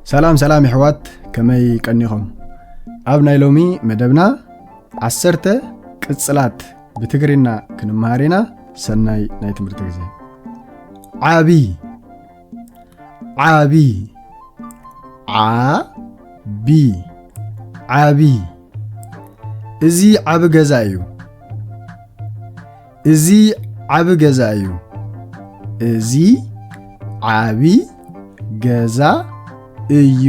ሰላም ሰላም የሕዋት፣ ከመይ ቀኒኹም? ኣብ ናይ ሎሚ መደብና ዓሰርተ ቅጽላት ብትግርኛ ክንመሃር ኢና። ሰናይ ናይ ትምህርቲ ግዜ። ዓቢ፣ ዓቢ፣ ዓቢ፣ ዓቢ። እዚ ዓቢ ገዛ እዩ። እዚ ዓቢ ገዛ እዩ። እዚ ዓቢ ገዛ እዩ።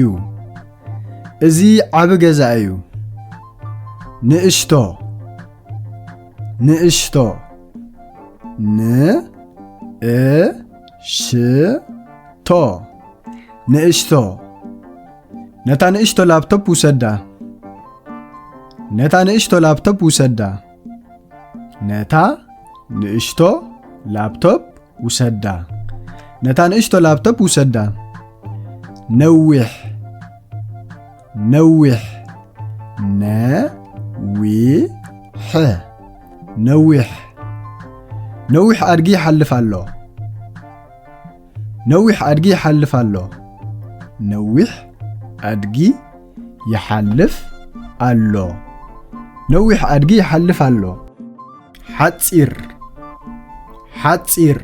እዚ ዓቢ ገዛ እዩ። ንእሽቶ፣ ንእሽቶ፣ ንእሽቶ፣ ንእሽቶ። ነታ ንእሽቶ ላፕቶፕ ውሰዳ። ነታ ንእሽቶ ላፕቶፕ ውሰዳ። ነታ ንእሽቶ ላፕቶፕ ውሰዳ። ነታ ንእሽቶ ላፕቶፕ ውሰዳ። ነዊሕ፣ ነዊሕ፣ ነዊሕ፣ ነዊሕ። ነዊሕ ኣድጊ ይሓልፍ ኣሎ። ነዊሕ ኣድጊ ይሓልፍ ኣሎ። ነዊሕ ኣድጊ ይሓልፍ ኣሎ። ነዊሕ ኣድጊ ይሓልፍ ኣሎ። ሓጺር፣ ሓጺር፣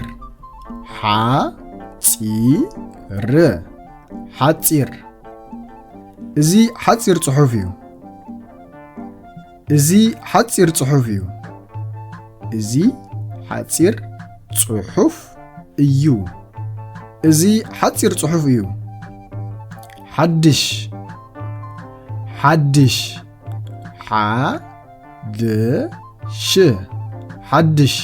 ሓጺር፣ ሓጺር። እዚ ሓጺር ጽሑፍ እዩ። እዚ ሓጺር ጽሑፍ እዩ። እዚ ሓጺር ጽሑፍ እዩ። እዚ ሓጺር ጽሑፍ እዩ። ሓድሽ፣ ሓድሽ፣ ሓድሽ፣ ሓድሽ።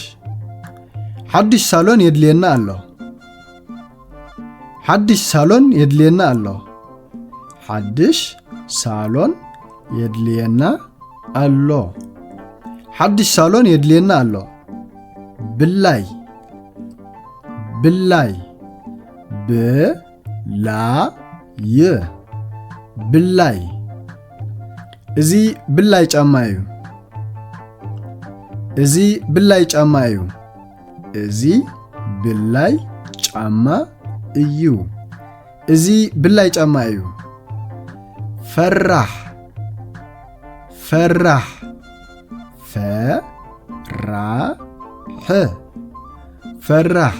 ሓድሽ ሳሎን የድልየና ኣሎ። ሓድሽ ሳሎን የድልየና ኣሎ። ሓድሽ ሳሎን የድልየና ኣሎ። ሓድሽ ሳሎን የድልየና ኣሎ። ብላይ፣ ብላይ፣ ብላይ፣ ብላይ። እዚ ብላይ ጫማ እዩ። እዚ ብላይ ጫማ እዩ። እዚ ብላይ ጫማ እዩ። እዚ ብላይ ጫማ እዩ። ፈራሕ፣ ፈራሕ፣ ፈራሕ፣ ፈራሕ።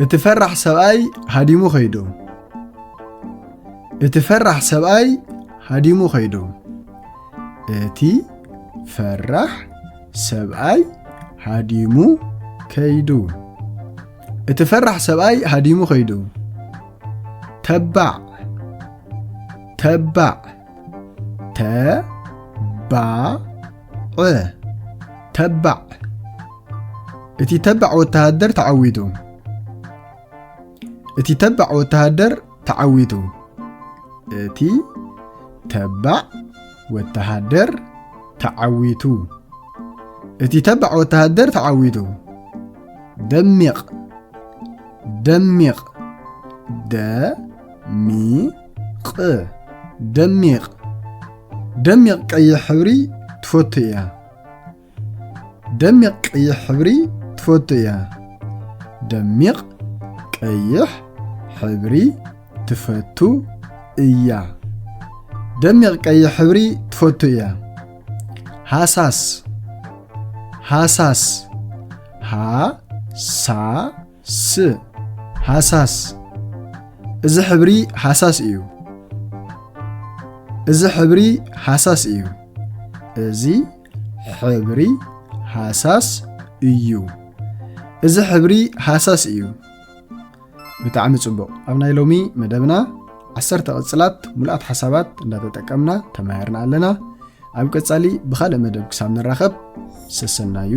እቲ ፈራሕ ሰብኣይ ሃዲሙ ኸይዱ። እቲ ፈራሕ ሰብኣይ ሃዲሙ ኸይዱ። እቲ ፈራሕ ሰብኣይ ሃዲሙ ከይዱ። እቲ ፈራሕ ሰብኣይ ሃዲሙ ኸይዱ። ተባዕ፣ ተባዕ፣ ተባዕ፣ ተባዕ። እቲ ተባዕ ወተሃደር ተዓዊቱ። እቲ ተባዕ ወተሃደር ተዓዊቱ። እቲ ተባዕ ወተሃደር ተዓዊቱ። እቲ ተባዕ ወተሃደር ተዓዊቱ። ደሚቕ፣ ደሚቕ፣ ደሚቕ፣ ደሚቕ። ደሚቕ ቀይሕ ሕብሪ ትፈቱ እያ። ደሚቕ ቀይሕ ሕብሪ ትፈቱ እያ። ደሚቕ ቀይሕ ሕብሪ ትፈቱ እያ። ደሚቕ ቀይሕ ሕብሪ ትፈቱ እያ። ሃሳስ፣ ሃሳስ፣ ሃሳስ፣ ሃሳስ። እዚ ሕብሪ ሃሳስ እዩ። እዚ ሕብሪ ሃሳስ እዩ። እዚ ሕብሪ ሃሳስ እዩ። እዚ ሕብሪ ሃሳስ እዩ። ብጣዕሚ ጽቡቕ። ኣብ ናይ ሎሚ መደብና ዓሰርተ ቅጽላት ምሉኣት ሓሳባት እንዳተጠቀምና ተማሂርና ኣለና። ኣብ ቀጻሊ ብኻልእ መደብ ክሳብ ንራኸብ፣ ሰሰናዩ።